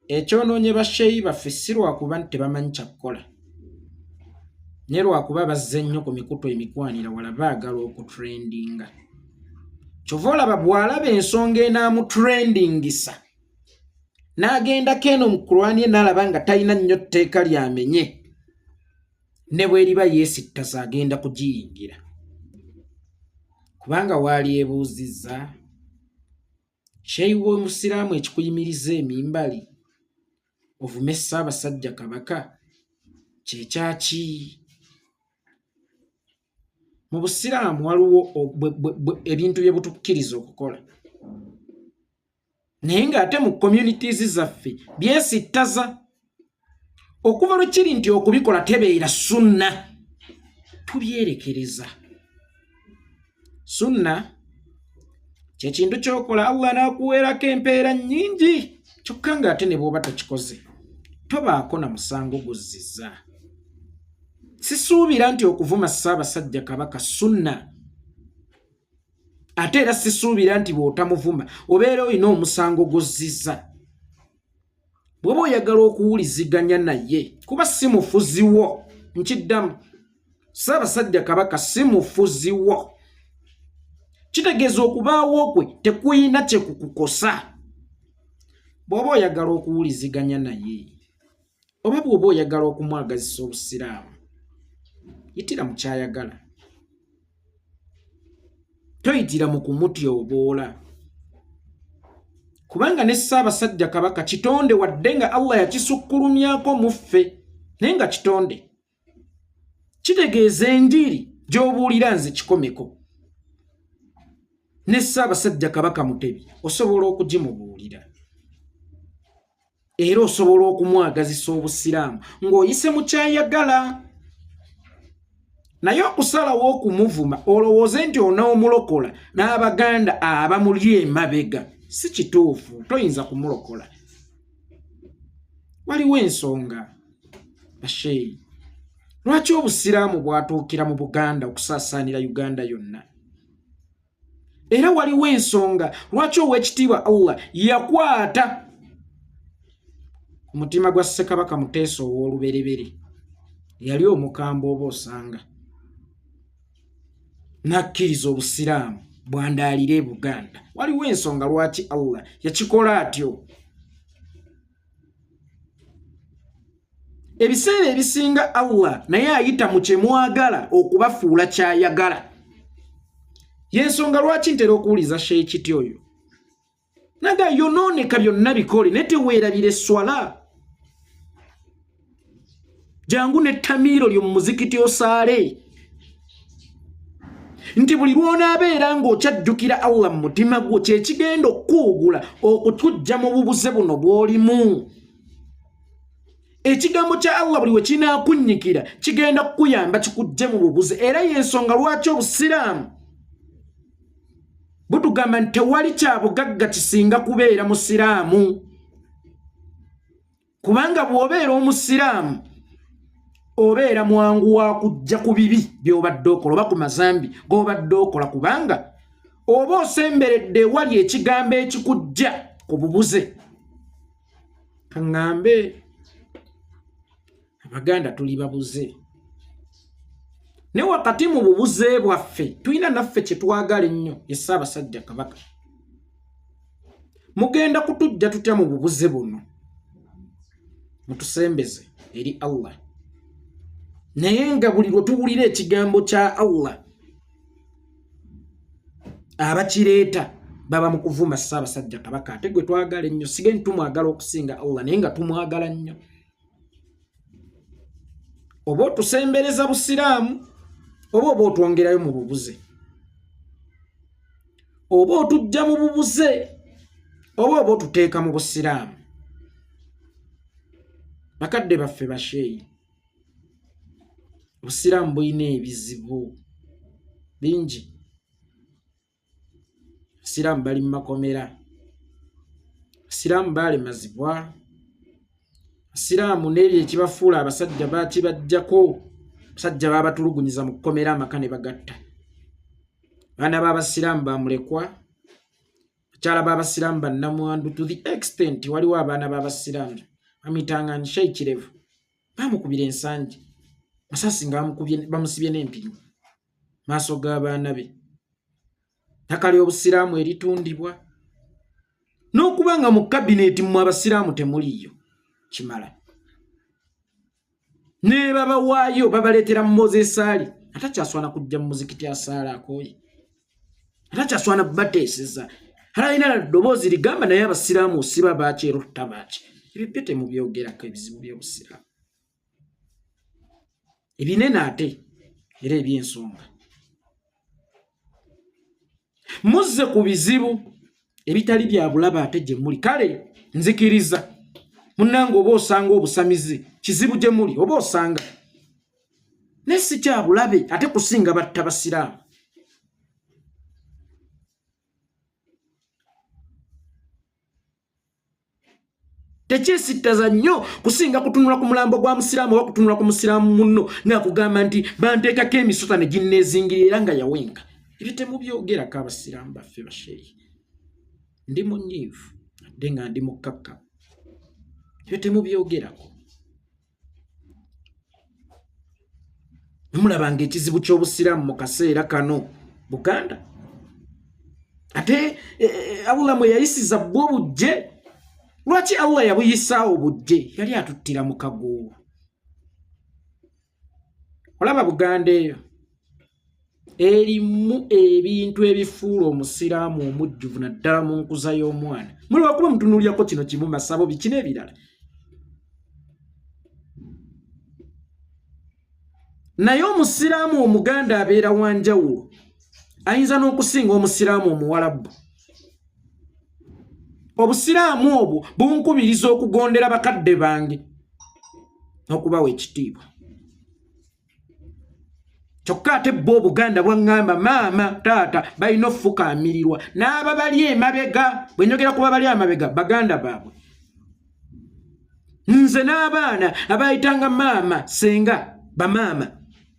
Ekyonoonye basheeyi baffe si lwakuba nti tebamanyi kyakukola naye lwakuba bazze nnyo ku mikutu emikwanira wala baagala okutrendinga. Kyova olaba bw'alaba ensonga enaamutrendingisa n'agendako eno mu kulwaniye n'alaba nga talina nnyo tteeka lyamenye ne bw'eriba yeesittaza agenda kugiyingira kubanga waalyebuuzizza. Sheikh w'omusiraamu ekikuyimiriza emimbali ovume Ssaabasajja Kabaka kyekyaki? Mu busiraamu waliwo ebintu bye butukkiriza okukola naye ng'ate mu communities zaffe byesittaza okuva lwe kiri nti okubikola tebeera sunna tubyerekereza. Sunna kyekintu kyokola Allah n'akuweerako empeera nnyingi kyokka ng'ate ne bw'oba tokikoze tobaako na musango guzzizza. Sisuubira nti okuvuma Ssaabasajja Kabaka sunna ate era sisuubira nti bw'otamuvuma obeera olina omusango guzzizza. Bw'oba oyagala okuwuliziganya naye kuba si mufuzi wo, nkiddamu, Ssaabasajja Kabaka si mufuzi wo, kitegeeza okubaawo kwe tekuyina kye kukukosa. Bw'oba oyagala okuwuliziganya naye oba bw'oba oyagala okumwagazisa Obusiraamu, yitira mu kyayagala, toyitira mu kumutyoboola, kubanga ne Ssaabasajja Kabaka kitonde, wadde nga Allah yakisukkulumyako mu ffe, naye nga kitonde. Kitegeeza enjiri gy'obuulira nze kikomeko ne Ssaabasajja Kabaka Mutebi osobola okugimubuulira era osobola okumwagazisa Obusiraamu ng'oyise mu kyayagala. Naye okusalawo okumuvuma olowooze nti onoomulokola n'Abaganda abamuli emabega si kituufu, toyinza kumulokola. Waliwo ensonga basheeyi lwaki Obusiraamu bwatuukira mu Buganda okusaasaanira Uganda yonna, era waliwo ensonga lwaki ow'ekitiibwa Allah yakwata ku mutima gwa Ssekabaka Muteesa ow'olubereberye yali omukambwe oba osanga n'akkiriza Obusiraamu bwandaalira e Buganda. Waliwo ensonga lwaki Allah yakikola atyo. Ebiseera ebisinga Allah naye ayita mu kye mwagala okubafuula kyayagala. Yensonga lwaki ntera okuwuliza Sheikh oyo naga yonooneka byonna bikole naye teweerabira esswala, jangu n'ettamiiro lyo mu muzikiti osaale, nti buli lw'onaabeera ng'okyajjukira Allah mu mutima gwo kyekigenda okukuwugula okutujja mu bubuze buno bw'olimu. Ekigambo kya Allah buli we kinaakunnyikira kigenda kukuyamba kikuggye mu bubuze. Era y'ensonga lwaki Obusiraamu butugamba nti tewali kya bugagga kisinga kubeera Musiraamu, kubanga bw'obeera Omusiraamu obeera mwangu wa kujja ku bibi by'obadde okola oba ku mazambi g'obadde okola, kubanga oba osemberedde ewali ekigambo ekikujja ku bubuze. Kaŋŋambe Abaganda tuli babuze, ne wakati mu bubuze bwaffe tulina naffe kye twagala ennyo, ye Ssaabasajja Kabaka. Mugenda kutujja tutya mu bubuze buno? Mutusembeze eri Allah, naye nga buli lwe tuwulira ekigambo kya Allah abakireeta baba mu kuvuma Ssaabasajja Kabaka, ate gwe twagala ennyo. Sige nti tumwagala okusinga Allah, naye nga tumwagala nnyo. Oba otusembereza Busiraamu oba otwongerayo mu bubuze, oba otujja mu bubuze oba otuteeka mu Busiraamu. Bakadde baffe basheeyi, Obusiraamu bulina ebizibu bingi. Abasiraamu bali mu makomera, Abasiraamu baalemazibwa, Abasiraamu n'ebyo ekibafuula abasajja baakibajjako, abasajja baabatulugunyiza mu kkomera amaka ne bagatta. Abaana b'Abasiraamu bamulekwa, Kyala b'abasiraamu bannamwandu to the extent waliwo abaana b'abasiraamu bamuyitanga nshei kirevu bamukubira ensangi masasi nga bamusibye n'empinyu maaso g'abaana be. Ttaka ly'obusiraamu eritundibwa n'okuba nga mu kabineeti mmwe abasiraamu temuliiyo kimala nebabawaayo babaleetera Moses Ali atakyaswana kujja mu muzikiti asaala akooye atakyaswana bateeseza alalina ddoboozi ligamba naye abasiraamu osiba baaki era otta baaki. Ebyo byo temubyogerako ebizibu by'obusiraamu ebinene ate era eby'ensonga. Muzze ku bizibu ebitali bya bulabe ate gye muli. Kale nzikiriza munnange oba osanga obusamize kizibu gye muli oba osanga naye si kya bulabe ate kusinga batta basiraamu. Tekyesittaza nnyo kusinga kutunula ku mulambo gwa musiraamu oba kutunula ku musiraamu munno ng'akugamba nti banteekako emisota ne ginneezingirira era nga yawenga. Ebyo temubyogerako abasiraamu baffe basheeyi. Ndi munyiivu ate nga ndi mukkakkamu. Ebyo temubyogerako. Mulabanga ekizibu ky'obusiraamu mu kaseera kano Buganda ate Allah mwe yayisiza bwo bujje. Lwaki Allah yabuyisaawo bujje? Yali atuttira mu kagoobo. Olaba Buganda eyo erimu ebintu ebifuula omusiraamu omujjuvu naddala mu nkuza y'omwana. Muli wakuba mutunuulyako kino kimu masabo biki n'ebirala. Naye omusiraamu omuganda abeera wa njawulo, ayinza n'okusinga omusiraamu omuwalabu. Obusiraamu obwo bunkubiriza okugondera bakadde bange n'okubawa ekitiibwa. Kyokka ate bo Obuganda bwaŋŋamba maama taata balina okufukaamirirwa n'ababali emabega. Bwe njogera ku babali amabega baganda baabwe, nze n'abaana abayitanga maama senga bamaama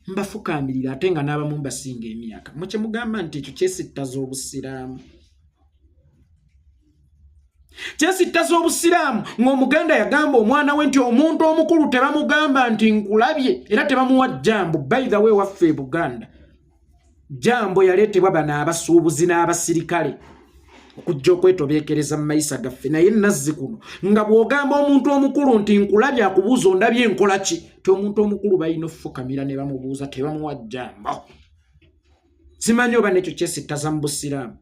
mbafukaamirira ate nga n'abamu mbasinga emyaka. Mwe kye mugamba nti ekyo kyesittaza obusiraamu. Kyesittaza obusiraamu ng'Omuganda yagamba omwana we nti omuntu omukulu tebamugamba nti nkulabye era tebamuwa jambo. By the way, waffe e Buganda jambo yaleetebwa bano abasuubuzi n'abasirikale okujja okwetobeekereza mu mayisa gaffe. Naye nazzi kuno nga bw'ogamba omuntu omukulu nti nkulabye akubuuza ondabye enkola ki, ti omuntu omukulu balina okufukamira ne bamubuuza, tebamuwa jambo. Simanyi oba nekyo kyesittaza mu busiraamu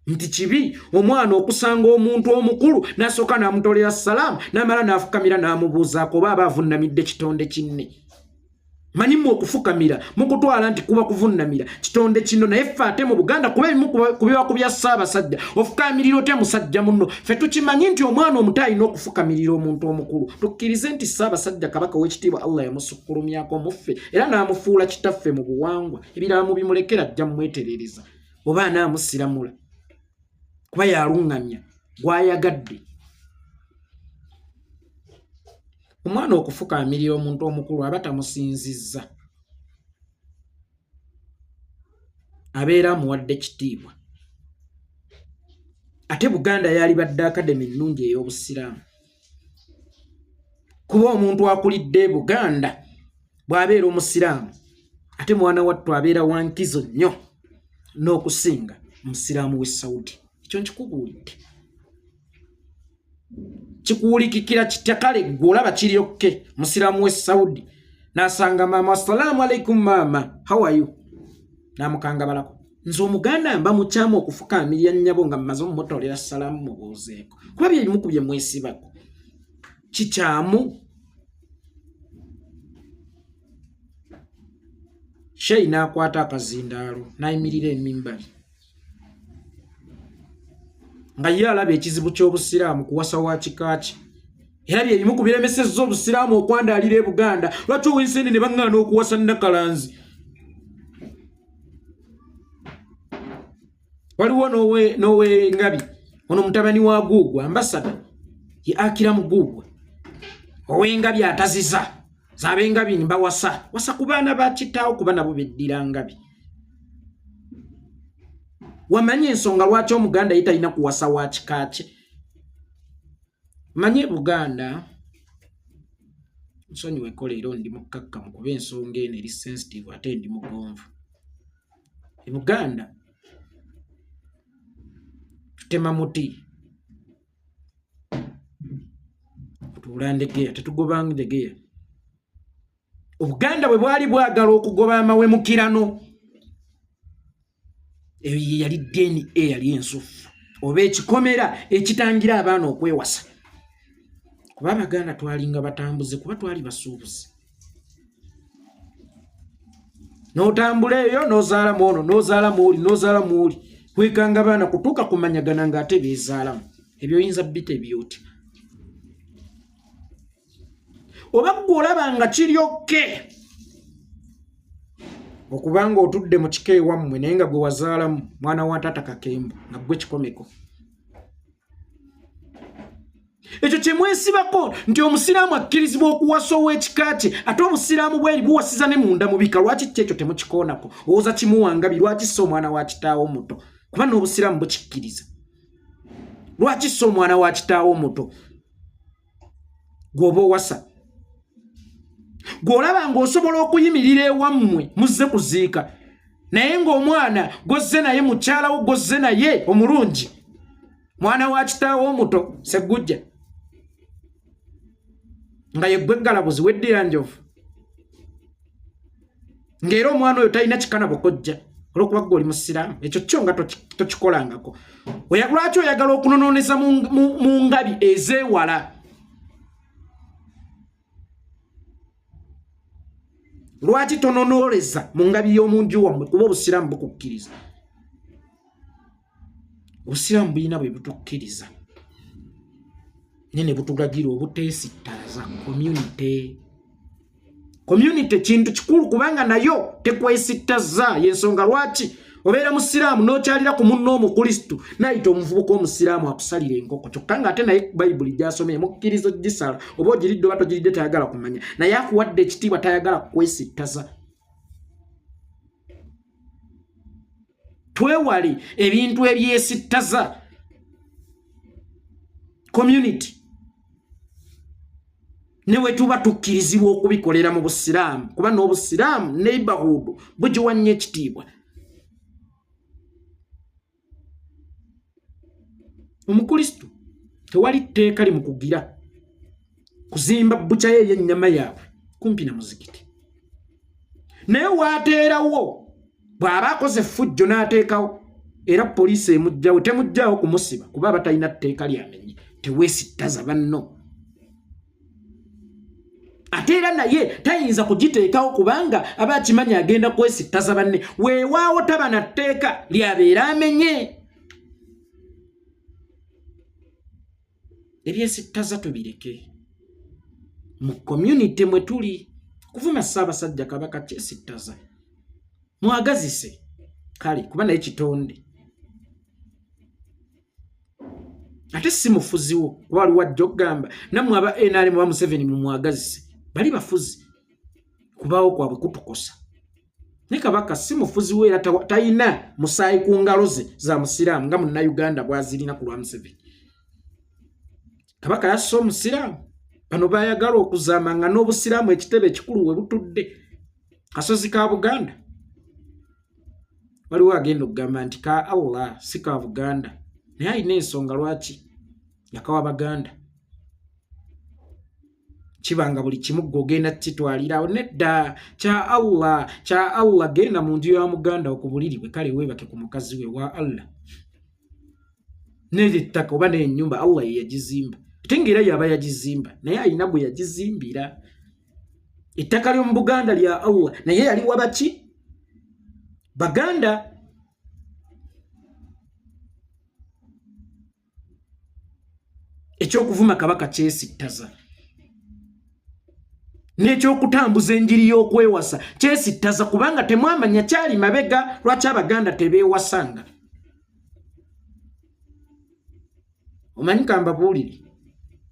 nti kibi omwana okusanga omuntu omukulu n'asooka n'amutolera salaamu n'amala n'afukamira n'amubuuzaako oba aba avunnamidde kitonde kinne. Manyi mmwe okufukamira mukutwala nti kuba kuvunnamira kitonde kino, naye ffe ate mu Buganda kuba ebimu ku biba ku bya Ssaabasajja ofukaamirira otya musajja munno? Ffe tukimanyi nti omwana omuto alina okufukamirira omuntu omukulu. Tukkirize nti Ssaabasajja Kabaka ow'ekitiibwa Allah yamusukkulumyako mu ffe era n'amufuula kitaffe mu buwangwa. Ebirala mubimulekera ajja mumweterereza oba anaamusiramula kuba yaluŋŋamya gw'ayagadde. Omwana okufukaamirira omuntu omukulu aba tamusinzizza, abeera amuwadde kitiibwa. Ate Buganda yalibadde akademi ennungi ey'obusiraamu, kuba omuntu akulidde e Buganda bw'abeera omusiraamu ate mwana wattu abeera wa nkizo nnyo n'okusinga omusiraamu w'e Saudi. Ekyo nkikubuulidde, kikuwulikikira kitya? Kale gwe olaba kiri okke musiraamu w'e Saudi n'asanga maama, assalaamu alaikum maama, how are you, n'amukangabalako. Nze Omuganda mba mukyamu okufukaamirira nnyabo nga mmaze omumutolera salaamu mubuuzeeko, kuba byebimu ku bye mwesibako kikyamu. Sheyi n'akwata akazindaalo n'ayimirira emimbali nga ye alaba ekizibu ky'obusiraamu kuwasa wa kika kye, era bye bimu ku biremesezza obusiraamu okwandaalira e Buganda. Lwaki ow'enseene ne baŋŋaana okuwasa Nakalanzi? Waliwo n'ow'engabi ono mutabani wa Guugwa, ambasada ye akira mu Guugwa, ow'engabi ataziza z'ab'engabi mbawasa wasa ku baana ba kitaawo kuba nabo beddira ngabi. Wamanya ensonga lwaki Omuganda ye talina kuwasa wa kika kye. Manye Buganda, nsonyiweko leero ndi mukkakkamu kuba ensonga eno eri sensitive ate ndi mugonvu. E Buganda tutema muti, kutuula ndegeya, tetugoba ndegeya. Obuganda bwe bwali bwagala okugoba amawemukirano, eyo ye yali DNA yali ensufu oba ekikomera ekitangira abaana okwewasa, kuba Abaganda twalinga batambuze, kuba twali basuubuzi. N'otambula eyo n'ozaalamu ono, n'ozaalamu oli, n'ozaalamu oli, kwekanga baana kutuuka kumanyagana ng'ate beezaalamu. Ebyo oyinza bita ebyoti oba ggwe olaba nga kiryokke okuba nga otudde mu kika ewammwe naye nga gwe wazaalamu mwana wa taata Kakembo nga gwe kikomeko. Ekyo kye mwesibako nti omusiraamu akkirizibwa okuwasa ow'ekika kye, ate obusiraamu bweri buwasiza ne munda mu bika. Lwaki ki ekyo temukikoonako? Owoza kimuwangabi, lwaki si omwana wa kitaawo omuto? Kuba n'obusiraamu bukikkiriza. Lwaki si omwana wa kitaawo omuto gw'oba owasa? Gw'olaba ng'osobola okuyimirira ewammwe muzze kuziika, naye ng'omwana gw'ozze naye, mukyala wo gw'ozze naye omulungi, mwana wa kitaawo omuto Seggujja, nga yeggwe eggalabuzi weddira njovu, ng'era omwana oyo talina kika na bukojja olwokuba gwe oli musiraamu. Ekyo kyo nga tokikolangako. Lwaki oyagala okunonooneza mu ngabi ezeewala? Lwaki tononooleza mu ngabi y'omunju wammwe? Kuba obusiraamu bukukkiriza. Obusiraamu bulina bwe butukkiriza naye ne butulagira obuteesittaza community. Community kintu kikulu kubanga nayo tekwesittaza. Yensonga lwaki obeera musiraamu n'okyalira ku munno Omukristu n'ayita omuvubuka omusiraamu akusalira enkoko, kyokka ng'ate naye Bayibuli gy'asoma emukkiriza ogisala, oba ogiridde oba togiridde tayagala kumanya, naye akuwadde ekitiibwa, tayagala kukwesittaza. Twewale ebintu ebyesittaza community ne bwe tuba tukkirizibwa okubikolera mu busiraamu, kuba n'obusiraamu neighborhood bugiwa nnyo ekitiibwa. Omukristu tewali tteeka limukugira kuzimba bukya ye ey'ennyama yaabwe kumpi na muzikiti, naye waateerawo bw'aba akoze effujjo n'ateekawo, era poliisi emugjawo, temugjawo kumusiba kuba aba talina tteeka lyamenye. Teweesittaza banno. Ate era naye tayinza kugiteekawo kubanga aba akimanyi agenda kwesittaza banne. Weewaawo taba na tteeka lyabeera amenye. Ebyesittaza tubireke mu community mwe tuli. Kuvuma Ssaabasajja Kabaka kyesittaza. Mwagazise kale, kuba naye kitonde ate si mufuziwo, kuba waliwo ajja okugamba nammwe aba NRM oba Museveni mumwagazise, bali bafuzi, kubaawo kwabwe kutukosa. Naye Kabaka si mufuzi we, era talina musaayi ku ngalo ze za musiraamu nga Munnayuganda bw'azirina ku lwa Museveni. Kabaka yasse omusiraamu, bano bayagala okuzaama nga n'obusiraamu ekitebe ekikulu we butudde kasozi ka Buganda. Waliwo agenda okugamba nti ka Allah si ka Buganda, naye alina ensonga lwaki yakawa Baganda. Kibanga buli kimu gwe ogenda kukitwalirawo, nedda, kya Allah, kya Allah. Genda mu nju ya muganda wo ku buliri bwe, kale weebake ku mukazi we wa Allah. N'eryo ettaka oba n'ennyumba Allah ye yagizimba, ate ng'era yaba yagizimba, naye alina gwe yagizimbira. Ettaka ly'omu Buganda lya Allah, naye yaliwa baki? Baganda. Ekyokuvuma Kabaka kyesittaza, n'ekyokutambuza enjiri y'okwewasa kyesittaza, kubanga temwamanya kyali mabega lwaki Abaganda tebeewasanga. Omanyi, kambabuulire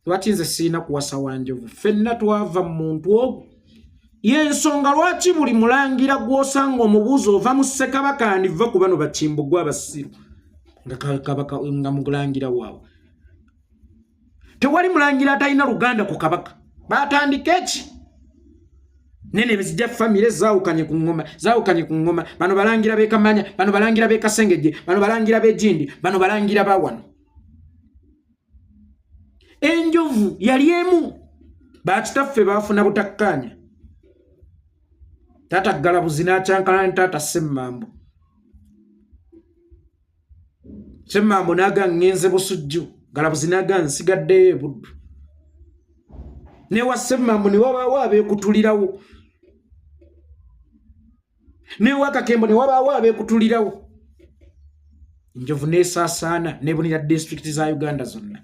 lwaki nze sirina kuwasa wanjovu. Ffenna twava mu muntu ogwo. Yensonga lwaki buli mulangira gw'osanga omubuuza ova mu Ssekabaka andiva ku bano bakimbugwa abasiru nga kabaka nga mulangira waawe. Tewali mulangira atalina luganda ku kabaka. Batandika eki nene bezijja famire zaawukanye ku ngoma, zaawukanye ku ngoma. Bano balangira b'e Kamanya, bano balangira b'e Kasengejje, bano balangira b'e Gindi, bano balangira ba wano. Enjovu yali emu, bakitaffe baafuna butakkaanya. Taata Ggalabuzi n'akyankalana ne taata Ssemmambo. Semmambo n'aga ŋŋenze Busujju, Galabuzi n'aga nsigaddeyo e Buddu. Newa Semmambo ne wabaawo abeekutulirawo, newa Kakembo ne wabaawo abeekutulirawo. Enjovu n'esaasaana n'ebunira disitulikiti za Uganda zonna,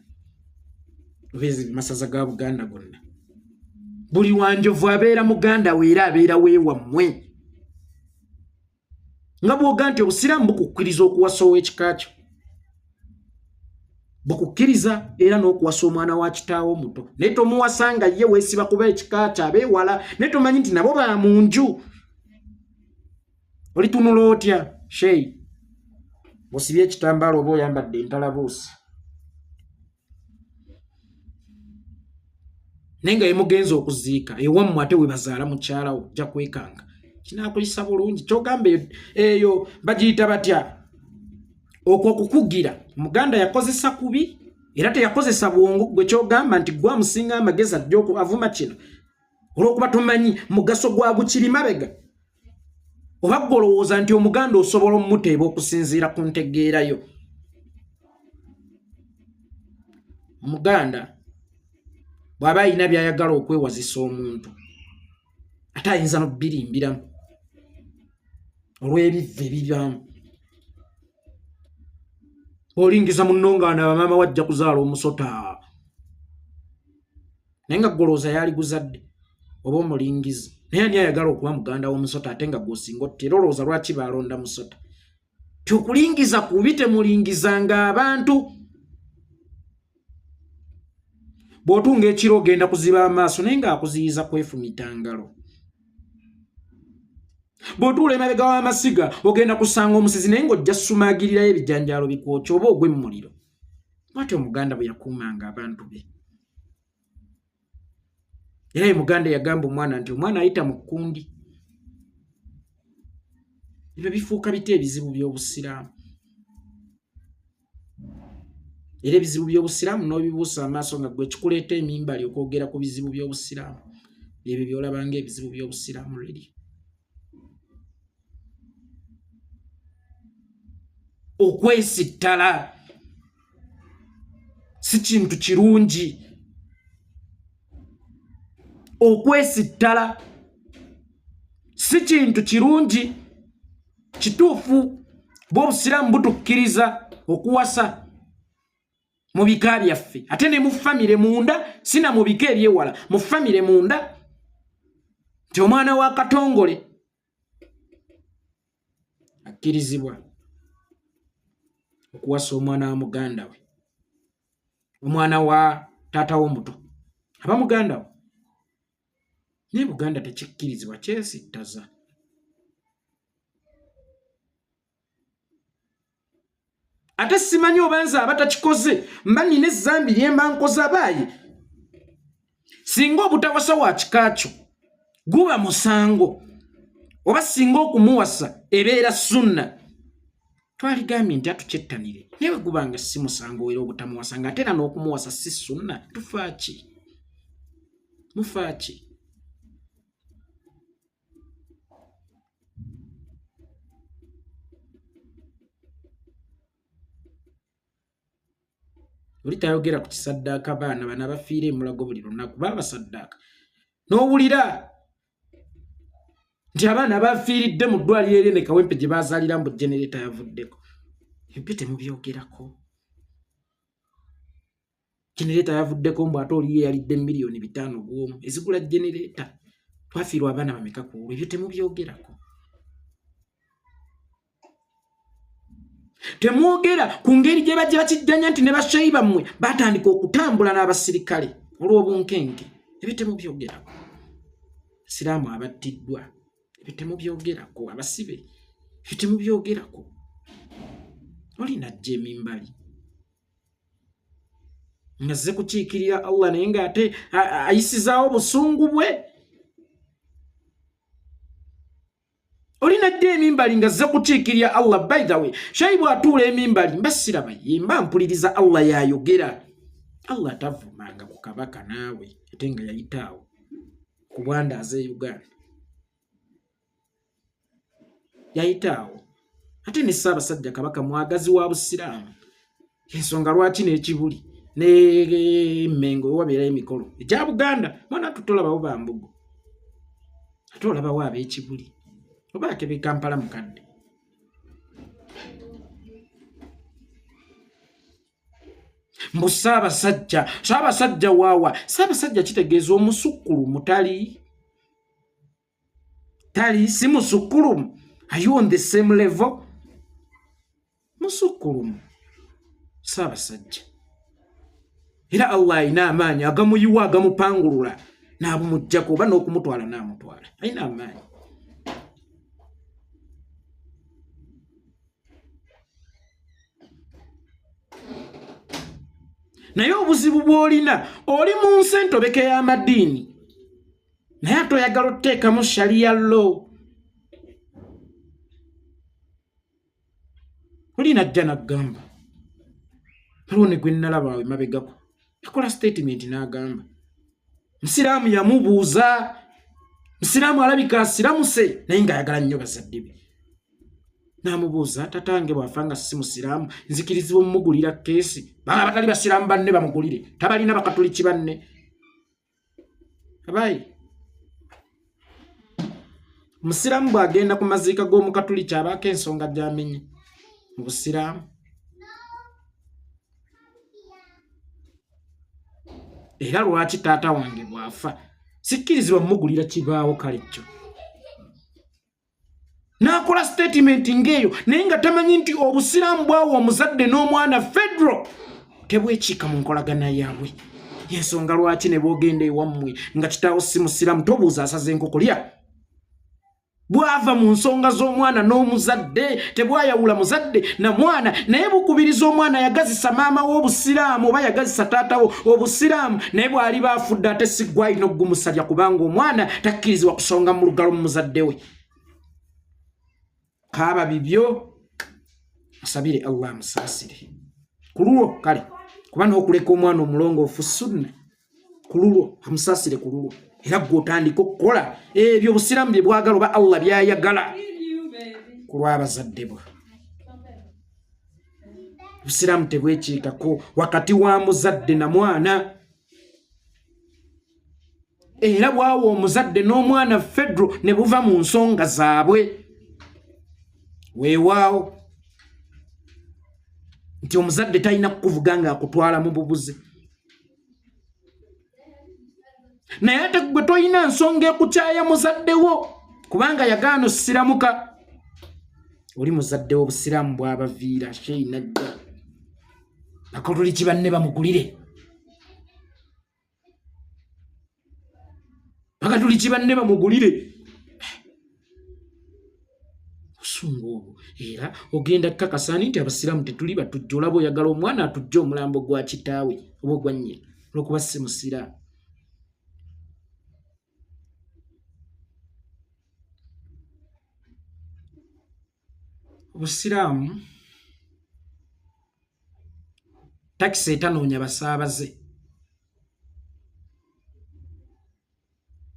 oba masaza ga Buganda gonna. Buli wanjovu abeera muganda we era abeera weewammwe. Nga bwoga nti obusiraamu bukukkiriza okuwasa ow'ekika kyo, bukukkiriza era n'okuwasa omwana wa kitaawo omuto, naye tomuwasa nga ye weesiba kuba ekika kyo abeewala, naye tomanyi nti nabo ba mu nju. Olitunula otya sheyi osibye ekitambaala oba oyambadde entalabuusi, naye nga yemugenza okuziika ewammwe ate webazaala mukyalawo, ojja kwekanga kinakuyisa bulungi. Kyogamba eyo bagiyita batya okwo okukugira? Muganda yakozesa kubi era teyakozesa bwongo. Gwe kyogamba nti gwe amusinga amagezi ajja avuma kino olwokuba tomanyi mugaso gwa gukiri mabega, oba gwe olowooza nti omuganda osobola omuteeba okusinziira ku ntegeerayo. Omuganda bw'aba alina by'ayagala okwewazisa omuntu, ate ayinza n'okubirimbiramu olw'ebivve ebibyamu. Olingiza munno nga anaaba maama wajja kuzaala omusota, naye nga golowooza yaaliguzadde oba omulingizi. Naye ani ayagala okuba muganda w'omusota ate nga gwosinga otta? Era olowooza lwaki baalonda musota? Ti okulingiza kubi, temulingizanga abantu. Bw'otunga ekiro ogenda kuziba amaaso, naye ng'akuziyiza kwefumita ngalo. Bw'otuula emabega w'amasiga ogenda kusanga omusezi, naye ng'ojja sumagirirayo ebijanjaalo bikwokya oba ogwe mu muliro. Bw'atyo omuganda bwe yakuumanga abantu be. Era ye muganda yagamba omwana nti omwana ayita mu kkundi. Ebyo bifuuka bitya ebizibu by'obusiraamu? Era ebizibu by'obusiraamu n'obibuusa amaaso nga gwe kikuleeta emimbali okwogera ku bizibu by'obusiraamu, ebyo by'olaba nga ebizibu by'obusiraamu redi okwesittala si kintu kirungi. Okwesittala si kintu kirungi. Kituufu bwe obusiraamu butukkiriza okuwasa mu bika byaffe, ate ne mu famire munda, sina mu bika ebyewala, mu famire munda, nti omwana wa Katongole akkirizibwa okuwasa omwana wa muganda we, omwana wa taata w'omuto aba muganda we. Naye Buganda tekikkirizibwa, kyesittaza. Ate simanyi oba nze abatakikoze mba nina ezzambi lyemba nkoze abaaye. Singa obutawasa wa kika kyo guba musango, oba singa okumuwasa ebeera sunna, twaligambye nti atukyettanire. Naye bwe guba nga si musango era obutamuwasa, nga ate era n'okumuwasa si sunna, tufaaki? Mufaaki? Oli tayogera ku kisaddaaka, baana bano abafiira emulago buli lunaku babasaddaaka, n'owulira nti abaana bafiiridde mu ddwaliro eri ne Kawempe gye bazaalira mbu genereta yavuddeko. Ebyo temubyogerako. Genereta yavuddeko mbu ate oli ye yalidde 5,000,000 gw'omu ezigula genereta. Twafiirwa abaana bameka ku olwo? Ebyo temubyogerako. Temwogera ku ngeri gye bajja bakijjanya nti ne basheyi bammwe batandika okutambula n'abasirikale olw'obunkenke. Ebyo temubyogerako. Siraamu abattiddwa ebyo temubyogerako, abasibe ebyo temubyogerako. Oli najja emimbali nga zze kukiikirira Allah naye ng'ate ayisizaawo obusungu bwe. Oli najja emimbali nga zze kukiikirira Allah. By the way, shayi bw'atuula emimbali mba siraba ye, mba mpuliriza Allah yayogera. Allah tavumanga ku kabaka naawe ate nga yayitaawo ku bwandaaza e Uganda, yayitaawo. Ate ne Ssaabasajja Kabaka mwagazi wa Busiraamu, ensonga lwaki n'ekibuli n'Emmengo wabeerayo emikolo egya Buganda. Mwana tutolabawo bambugo, ate olabawo ab'ekibuli oba akebe Kampala mukadde. Mbu Ssaabasajja, Ssaabasajja waawa? Ssaabasajja kitegeeza omusukkulumu, tali tali si musukkulumu? Are you on the same level? Musukkulumu Ssaabasajja, era Allah alina amaanyi agamuyiwa, agamupangulula n'abumuggyako oba n'okumutwala n'amutwala, alina amaanyi. Naye obuzibu bw'olina, oli mu nsi entobeke y'amadiini, naye ate oyagala otuteekamu sharia law. Oli najja naggamba, waliwo ne gwe nnalaba awo emabegako yakola statement n'agamba Musiraamu yamubuuza, Musiraamu alabika asiramuse naye ng'ayagala nnyo bazadde be, n'amubuuza, tatange bw'afa nga si musiraamu nzikirizibwa omumugulira keesi? Baba abatali basiraamu banne bamugulire, tabalina bakatuliki banne. Abayi, omusiraamu bw'agenda ku maziika g'omukatuliki abaako ensonga gy'amenye mu busiraamu. Era lwaki taata wange bw'afa sikkirizibwa mumugulira kibaawo? Kale kyo n'akola sitatimenti ng'eyo naye nga tamanyi nti obusiraamu bwawa omuzadde n'omwana federal, tebwekiika mu nkolagana yaabwe. Yensonga lwaki ne bwogenda ewammwe nga kitaawo si musiraamu, tobuuza asaza enkoko, lya. Bwava mu nsonga z'omwana n'omuzadde, tebwayawula muzadde na mwana, naye bukubiriza omwana yagazisa maama w'obusiraamu oba yagazisa taata wo obusiraamu, naye bw'aliba afudde ate si ggwe alina okugumusalya, kubanga omwana takkirizibwa kusonga mu lugalo mu muzadde we. Kaaba bibyo, asabire Allah amusaasire ku lulwo. Kale kuba n'okuleka omwana omulongoofu sunna ku lulwo, amusaasire ku lulwo, era gwe otandika okukola ebyo obusiraamu bye bwagala oba Allah byayagala ku lw'abazadde bwe. Obusiraamu tebwekiikako wakati wa muzadde na mwana, era bwawa omuzadde n'omwana fedro ne buva mu nsonga zaabwe. Weewaawo nti omuzadde talina kukuvuga ng'akutwala mu bubuze, naye ate gwe tolina nsonga ekukyaya muzadde wo kubanga yagaana osiramuka. Oli muzadde w'obusiraamu bwabaviira sheyi najja bakatuliki banne bamugulire, bakatuliki banne bamugulire. Busungu obwo, era ogenda kukakasa nti abasiraamu tetuli batujja. Olaba oyagala omwana atujje omulambo gwa kitaawe oba ogwa nnyina olwokuba si musiraamu. Obusiraamu takisi etanoonya basaabaze.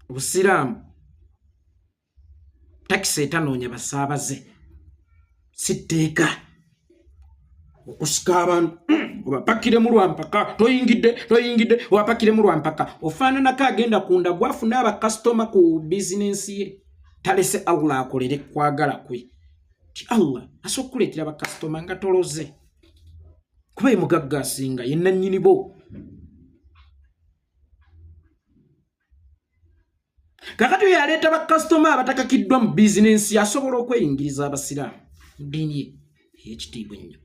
Obusiraamu takisi etanoonya basaabaze. Si tteeka okusika abantu obapakiremu lwampaka, toyingidde toyingidde, obapakiremu lwampaka. Ofaananako agenda kunda gwafuna abakasitoma ku bizinensi ye, talese Allah akolere kwagala kwe ti Allah asobola okukuleetera bakasitoma nga toloze, kuba ye mugagga asinga, ye nannyini bo. Kakati oyo aleeta bakasitoma abatakakiddwa mu bizinensi asobola okweyingiriza abasiraamu mu ddiini ye ey'ekitiibwa ennyo.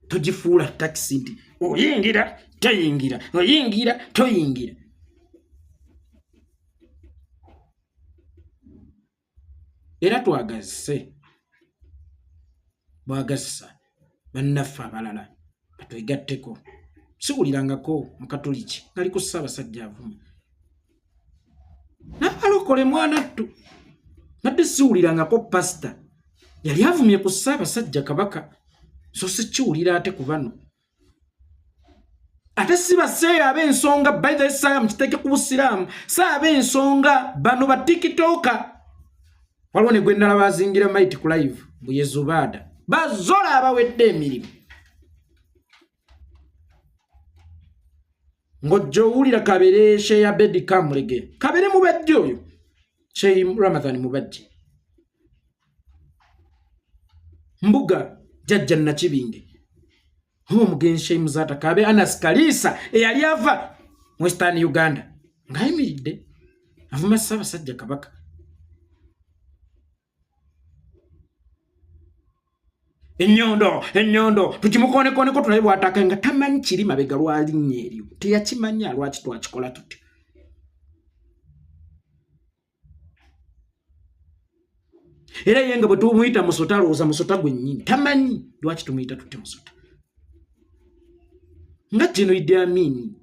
Togifuula takisi nti oyingira toyingira, oyingira toyingira. Era twagazise bwagazisa bannaffe abalala batwegatteko. Siwulirangako mukatuliki ngali ku Ssaabasajja avuma n'abalokole mwana ttu, nadde siwulirangako pasita yali avumye ku Ssaabasajja Kabaka, so sikiwulira ate ku bano. Ate si baseeyo ab'ensonga, by the saga mukiteeke ku Busiraamu, si ab'ensonga bano ba tikitoka. Waliwo ne gwe nnalaba azingira maiti ku live mbu ye Zubaada, bazola abawedde emirimu. Ng'ojja owulira kabere Sheya Bedi Kamulege, kabere mubajje oyo Sheyi Ramadhan mubajje, mbuga jajja Nakibinge oba omugenzi Sheyi Muzaata, kabe Anas Kaliisa eyali ava Western Uganda ng'ayimiridde avuma Ssaabasajja Kabaka. Ennyondo ennyondo tukimukonekoneko tulabe bwataka nga tamanyi kiri mabega lwalinnya eryo, teyakimanya lwaki twakikola tutyo. Era ye nga bwe tumuyita musota alowooza musota gwennyini, tamanyi lwaki tumuyita tutyo musota. Nga General Idi Amin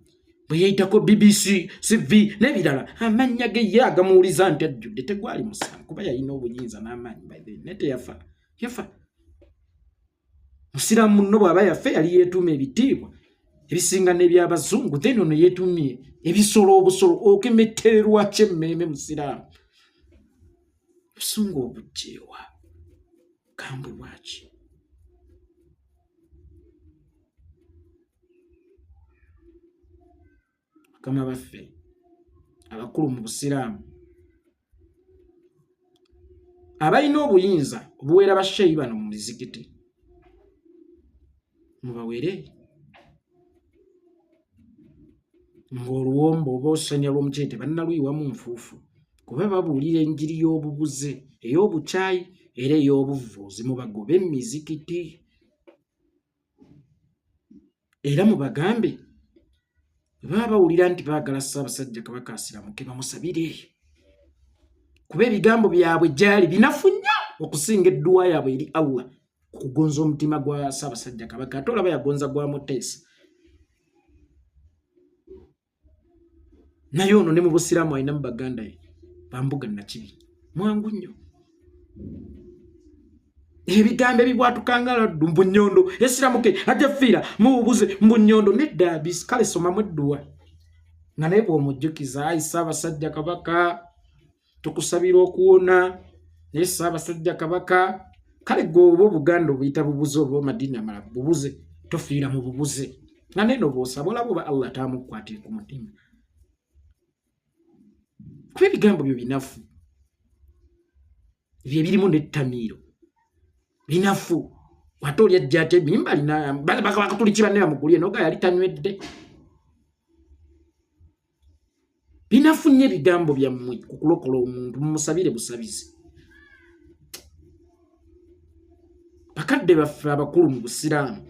bwe yeyitako BBC CV n'ebirala, amannya ge ye agamuwuliza nti ajjudde, tegwali musango kuba yalina obuyinza n'amaanyi by then, naye teyafa. Yafa musiraamu munno bw'aba yafe yali yeetuuma ebitiibwa ebisinga n'ebyabazungu, then ono yeetuumye ebisolo obusolo okemettererwa kyemmeeme musiraamu. Busungu obujjeewa kambwe bwaki? Bakama baffe abakulu mu Busiraamu abalina obuyinza obuweera basheeyi bano mu mizikiti, mubawere ng'oluwombo oba olusenya lw'omuceere tebannaluyiwamu nfuufu, kuba babuulira enjiri y'obubuze, ey'obukyayi era ey'obuvvuuzi. Mubagobe mu mizikiti era mubagambe bwe baba bawulira nti baagala Ssaabasajja Kabaka asiramuke, bamusabire, kuba ebigambo byabwe gyali binafu nnyo okusinga edduwa yaabwe eri Allah okugonza omutima gwa Ssaabasajja Kabaka. Ate olaba yagonza gwa Muteesa, naye ono ne mu Busiraamu alinamu baganda ye bambuga Nakibi mwangu nnyo. Ebigambo ebibwatukanga laddu mbu nnyondo esiramuke ajja fiira mububuze mbu nnyondo nedda bisi. Kale somamu edduwa nga naye bw'omujjukiza, ayi Ssaabasajja Kabaka, tukusabira okuwona, naye Ssaabasajja Kabaka, kale gwe oba Obuganda obuyita bubuze oba amadiini amalala bubuze, tofiira mu bubuze, nga neno bw'osaba olaba oba Allah taamukwatire ku mutima, kuba ebigambo byo binafu, bye birimu n'ettamiiro binafu. Ate oli ajja ate emimbali bakatuliki banne bamugulye noga yali tanywedde. Binafu nnyo ebigambo byammwe ku kulokola omuntu, mumusabire busabizi. Bakadde baffe abakulu mu Busiraamu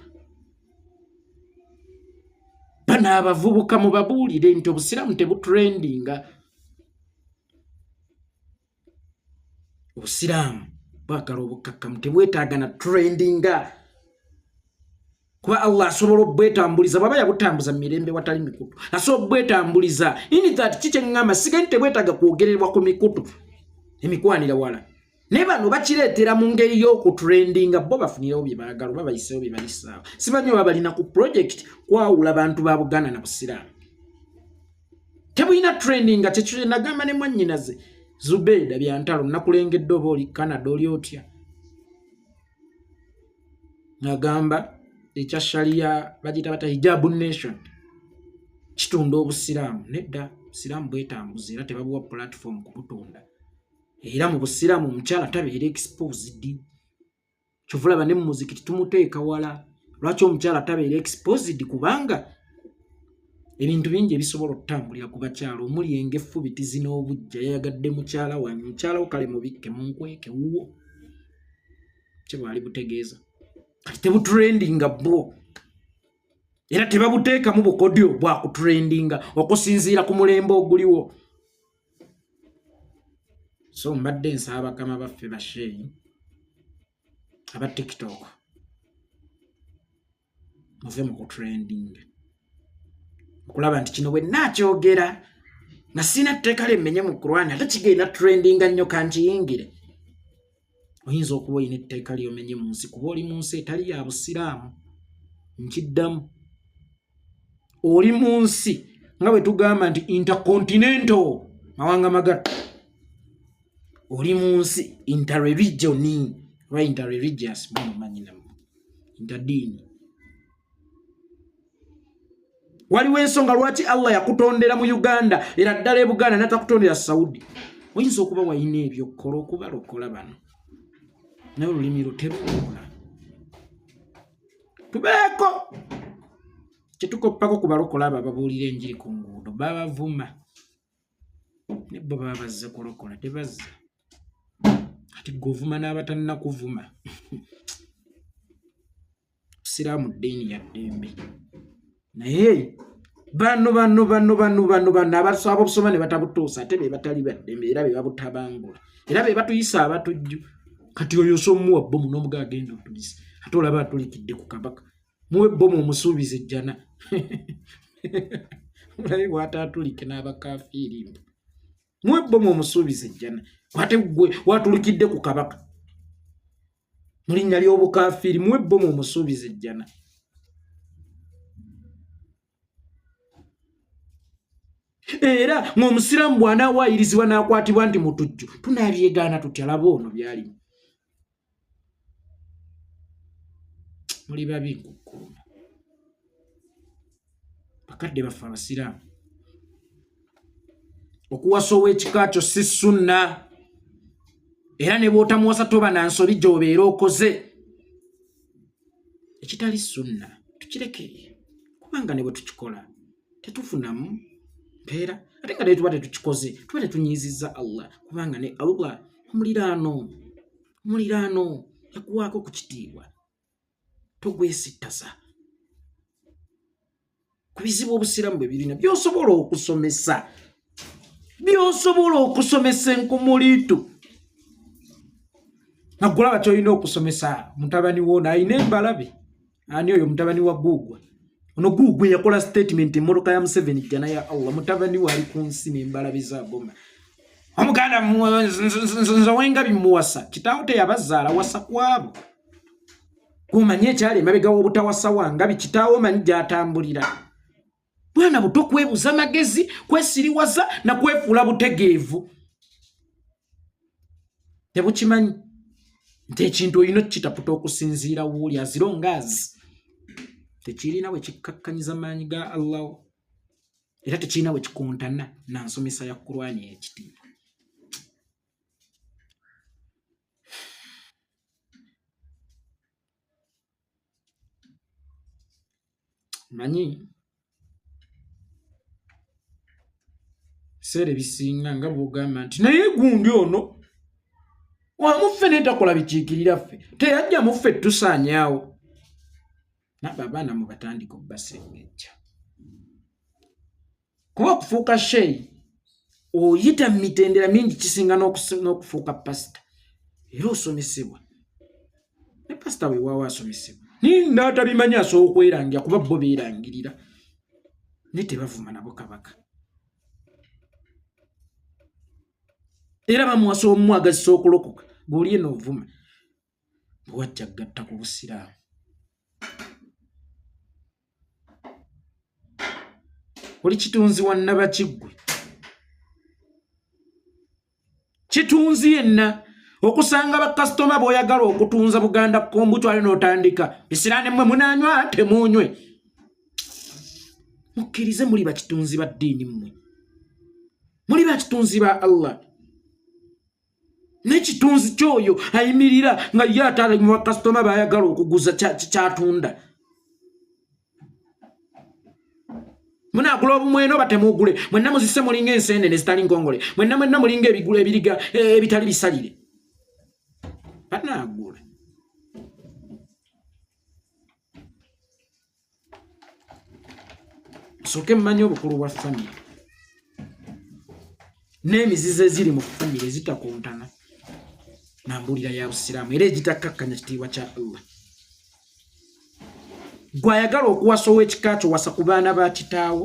bano abavubuka mubabuulire nti Obusiraamu tebutrendinga. Obusiraamu bwagala obukkakkamu, tebwetaaga na trendinga, kuba Allah asobola obwetambuliza bwaba yabutambuza mu mirembe watali mikutu, asobola obwetambuliza. In that ki kyeŋŋamba, siga nti tebwetaaga kwogererwa ku mikutu emikwanira wala, naye bano bakireetera mu ngeri y'okutrendinga, bo bafunirewo bye baagala oba bayiseewo bye bayisaawo. Simanyi oba balina ku project kwawula bantu ba Buganda na Busiraamu. Tebulina trendinga, kyekyo nagamba ne mwannyinaze Zubeida Byantalo, nakulengedde oba oli Canada oli otya, nagamba ekya sharia bagiyita bata hijabu nation kitunda Obusiraamu. Nedda, Busiraamu bwetambuza era tebabuwa platform kubutunda. Era mu Busiraamu omukyala tabeera exposed, kyova olaba ne mu muzikiti tumuteeka wala. Lwaki omukyala tabeera exposed? Kubanga ebintu bingi ebisobola okutambulira ku bakyala omuli engefubitizi n'obujja. Yayagadde mukyala wange, mukyala wo kale mubikke munkweke wuwo, kyebwali butegeeza. Kati tebutrendinga bwo, era tebabuteekamu bukodyo bwakutrendinga okusinziira ku mulembe oguliwo. So mbadde nsaba bakama baffe basheeyi aba TikTok, muve mu kutrending okulaba nti kino bwe naakyogera nga sirina tteeka lyemmenye mu Kurwani ate kigenda trendinga nnyo, kankiyingire. Oyinza okuba olina etteeka lyomenye mu nsi kuba oli mu nsi etali ya Busiraamu. Nkiddamu, oli mu nsi nga bwe tugamba nti intercontinental, mawanga magatto, oli mu nsi interreligion oba interreligious, mumanyi nammwe interdiini. Waliwo ensonga lwaki Allah yakutondera mu Uganda era ddala e Buganda natakutondera Saudi. Oyinza okuba walina ebyokukola okubalokola bano, naye olulimi lwo teruwula. Tubeeko kyetukoppako ku balokola abo ababuulira enjiri ku nguudo, babavuma ne bo baba bazze kulokola, tebazze. Kati gwe ovuma n'abatannakuvuma. Busiraamu ddiini ya ddembe, naye bano bano bano bano bano bano abasaba obusoma ne batabutuusa ate be batali ba ddembe, era be babutabangula, era be batuyisa abatujju. Kati oyo osomuwa bbomu n'omuga agenda otulisa, ate olaba atulikidde ku kabaka. Muwe bbomu omusuubiza ejjana, olabe bw'ataatulike n'abakafiiri. Mbu muwe bbomu omusuubiza ejjana, ate gwe watulikidde ku kabaka mu linnya ly'obukafiiri. Muwe bbomu omusuubiza ejjana. Era ng'omusiraamu bw'anaawayirizibwa n'akwatibwa nti mutujju, tunaabyegaana tutya? Laba ono byalimu. Muli babi nkukkuluma, bakadde baffe abasiraamu. Okuwasa ow'ekika kyo si sunna, era ne bw'otamuwasa toba na nsobi gy'obeera okoze. Ekitali sunna tukireke, kubanga ne bwe tukikola tetufunamu mpeera, ate nga ne tuba tetukikoze tuba tetunyiizizza Allah, kubanga ne Allah omuliraano yakuwaako ku kitiibwa, togwesittaza ku bizibu obusiraamu bwe birina by'osobola okusomesa, by'osobola okusomesa enkumuliitu. Nagulaba kyolina okusomesa mutabani woono alina embalabe. Ani oyo? Mutabani wa Guugwa ono. Guugwe yakola statement emmotoka ya Museveni jjana ya Allah. Mutabani we ali ku nsi n'embalabe zagoma omuganda nze owengabi muwasa. Kitaawo teyabazaala, wasa kwabo. Omanyi ekyali emabega w'obutawasa wangabi? Kitaawo omanyi gy'atambulira? Bwana buto kwebuza magezi, kwesiriwaza na kwefuula butegeevu. Tebukimanyi nti ekintu olina okukitaputa okusinziira wuuli azirongaazi. Tekirina bwe kikkakkanyiza maanyi ga Allahu, era tekirina bwe kikontana na nsomesa ya Kurwani ey'ekitiibwa. Manyi ebiseera ebisinga nga bwogamba nti naye gundi ono wamuffe naye takola bikiikirira ffe, teyajja muffe tusaanyaawo. Nabo abaana mubatandika obbasengejja, kuba okufuuka sheeyi oyita mu mitendera mingi, kisinga n'okufuuka pasita. Era osomesebwa ne pasita weewaawo asomesebwa, naye n'atabimanyi asobola okwerangira, kuba bo beerangirira naye tebavuma nabo kabaka. Era bamuwasa omumwagazisa okulokoka, gweoli eno ovuma bwewajja gatta ku busiraamu. Oli kitunzi wa Nabakiggwe, kitunzi yenna okusanga bakasitoma b'oyagala okutunza Buganda kombucha, ali n'otandika bisiraane mmwe munaanywa temunywe. Mukkirize muli bakitunzi ba ddiini, mmwe muli bakitunzi ba Allah. N'ekitunzi kyoyo ayimirira nga ye ate mu bakasitoma bayagala okuguza kyatunda. Munaagula obumweno oba temugule, mwenna muzise mulinga enseenene zitali nkongole, mwenna mwenna mulinga ebigula ebiriga ebitali bisalire. Banaagula nsooke mmanyi obukulu bwa famire. N'emizizo eziri mu famire ezitakontana na mbuulira ya Busiraamu era egitakkakkanya kitiibwa kya Allah. Gw'ayagala okuwasa ow'ekika kyo, wasa ku baana ba kitaawo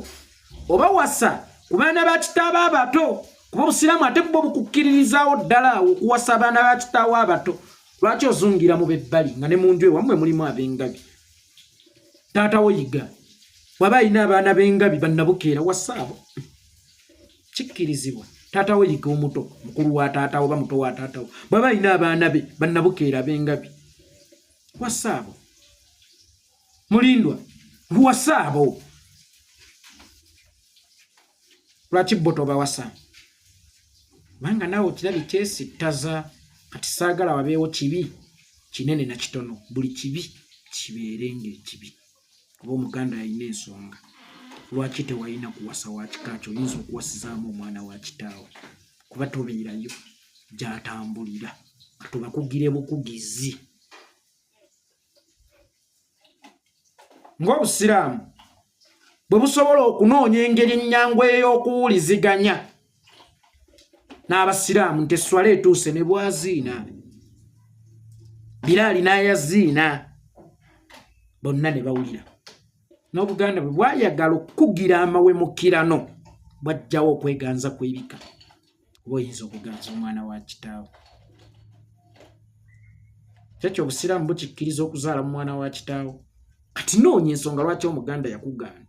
oba wasa ku baana ba kitaabo abato, kuba Obusiraamu ate bwo bukukkiririzaawo ddala awo okuwasa abaana ba kitaawo abato. Lwaki ozungira mu bebbali nga ne mu nju ewammwe mulimu ab'engabi? Taata wo Yiga waba alina abaana b'engabi bannabukeera, wasa abo, kikkirizibwa. Taata wo Yiga omuto, mukulu wa taata wo ba muto wa taata wo, bwaba alina abaana be bannabukeera ab'engabi, wasa abo. Mulindwa, wasa abo. Lwaki bo tobawasa? Kubanga naawe okirabye kyesittaza. Kati saagala wabeewo kibi kinene na kitono, buli kibi kibeere ng'ekibi, kuba Omuganda yalina ensonga lwaki tewalina kuwasa wa kika kyo. Oyinza okuwasizaamu omwana wa kitaawo, kuba tobeerayo gy'atambulira. Katubakugire bukugizi ng'Obusiraamu bwe busobola okunoonya engeri ennyangu ey'okuwuliziganya n'Abasiraamu nti esswala etuuse ne bwaziina, Biraali n'ayaziina, bonna ne bawulira. N'Obuganda bwe bwayagala okukugira amawemukirano, bwajjawo okweganza kw'ebika, oba oyinza okuganza omwana wa kitaawo. Kyekyo Obusiraamu bukikkiriza okuzaala mu mwana wa kitaawo. Kati noonya ensonga lwaki Omuganda yakugaana.